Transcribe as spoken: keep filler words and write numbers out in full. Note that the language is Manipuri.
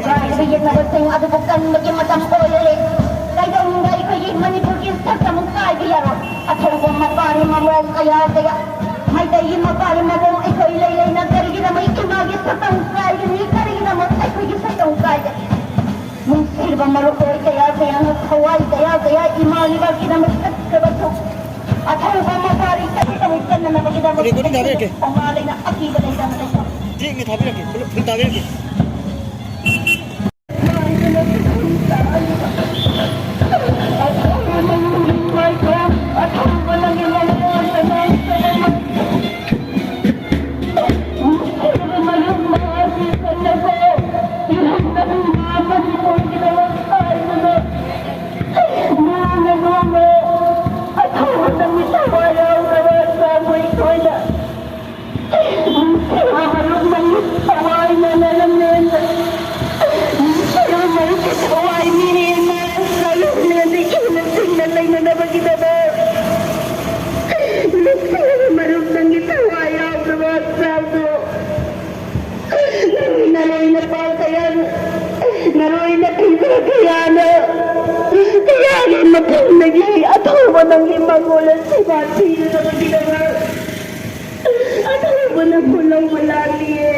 ꯀꯥꯏꯕ ꯌꯦꯠꯅꯕꯁꯤꯡ ꯑꯗꯨꯕꯨ ꯀꯟꯕꯒꯤ ꯃꯇꯝ ꯑꯣꯏꯔꯦ꯫ ꯀꯩꯗꯧꯅꯨꯡꯗ ꯑꯩꯈꯣꯏꯒꯤ ꯃꯅꯤꯄꯨꯔꯒꯤ ꯁꯛꯇꯝ ꯀꯥꯏꯕ ꯌꯥꯔꯣꯏ꯫ ꯑꯊꯧꯕ ꯃꯄꯥꯔꯤ ꯃꯃꯣꯝ ꯀꯌꯥ ꯀꯌꯥ, ꯃꯩꯇꯩꯒꯤ ꯃꯄꯥꯔꯤ ꯃꯃꯣꯝ ꯑꯩꯈꯣꯏ ꯂꯩ ꯂꯩꯅ ꯀꯔꯤꯒꯤꯗꯃꯛ ꯏꯃꯥꯒꯤ ꯁꯛꯇꯝ ꯀꯥꯏꯒꯅꯤ? ꯀꯔꯤꯒꯤꯗꯃꯛ ꯑꯩꯈꯣꯏꯒꯤ ꯁꯛꯇꯝ ꯀꯥꯏꯒꯅꯤ? ꯅꯨꯡꯁꯤꯔꯕ ꯃꯔꯨꯞ ꯍꯣꯏ ꯀꯌꯥ ꯀꯌꯥꯅ ꯊꯋꯥꯏ ꯀꯌꯥ ꯀꯌꯥ ꯏꯃꯥ ꯂꯩꯕꯥꯛꯀꯤꯗꯃꯛ ꯆꯠꯈ꯭ꯔꯕꯁꯨ, ꯑꯊꯧꯕ ꯃꯄꯥꯔꯤ ꯀꯔꯤꯗꯃꯛ ꯆꯠꯅꯅꯕꯒꯤꯗꯃꯛ ꯀꯔꯤ ꯀꯣꯏꯗ ꯊꯥꯕꯤꯔꯛꯀꯦ? ꯊꯧꯅꯥ ꯂꯩꯅ ꯑꯀꯤꯕ ꯂꯩꯇꯅ ꯂꯩꯊꯣꯛ꯫ ꯇꯦꯛꯅ ꯊꯥꯕꯤꯔꯛꯀꯦ, ꯐꯨꯜ, ꯐꯨꯜ ꯊꯥꯕꯤꯔꯛꯀꯦ꯫ ꯊꯋꯥꯏ ꯃꯤꯔꯦꯟꯅ ꯆꯠꯂꯨꯔꯦꯅ ꯏꯪꯅ ꯆꯤꯛꯅ ꯂꯩꯅꯅꯕꯒꯤꯗꯃꯛ ꯅꯨꯡꯁꯤꯔꯕ ꯃꯔꯨꯞ, ꯅꯪꯒꯤ ꯊꯋꯥꯏ ꯌꯥꯎꯗꯕ ꯍꯛꯆꯥꯡꯗꯣ ꯅꯪꯒꯤ ꯅꯔꯣꯏ ꯅꯄꯥꯜ ꯀꯌꯥꯅ, ꯅꯔꯣꯏ ꯅꯄꯤꯕ ꯀꯌꯥꯅ, ꯀꯌꯥꯒꯤ ꯃꯐꯝꯗꯒꯤ ꯑꯊꯧꯕ ꯅꯪꯒꯤ ꯃꯉꯣꯜ ꯑꯁꯤ ꯃꯥꯊꯤꯅꯅꯕꯒꯤꯗꯃꯛ ꯑꯊꯧꯕꯅ ꯈꯨꯜꯂꯧꯕ ꯂꯥꯛꯂꯤꯌꯦ꯫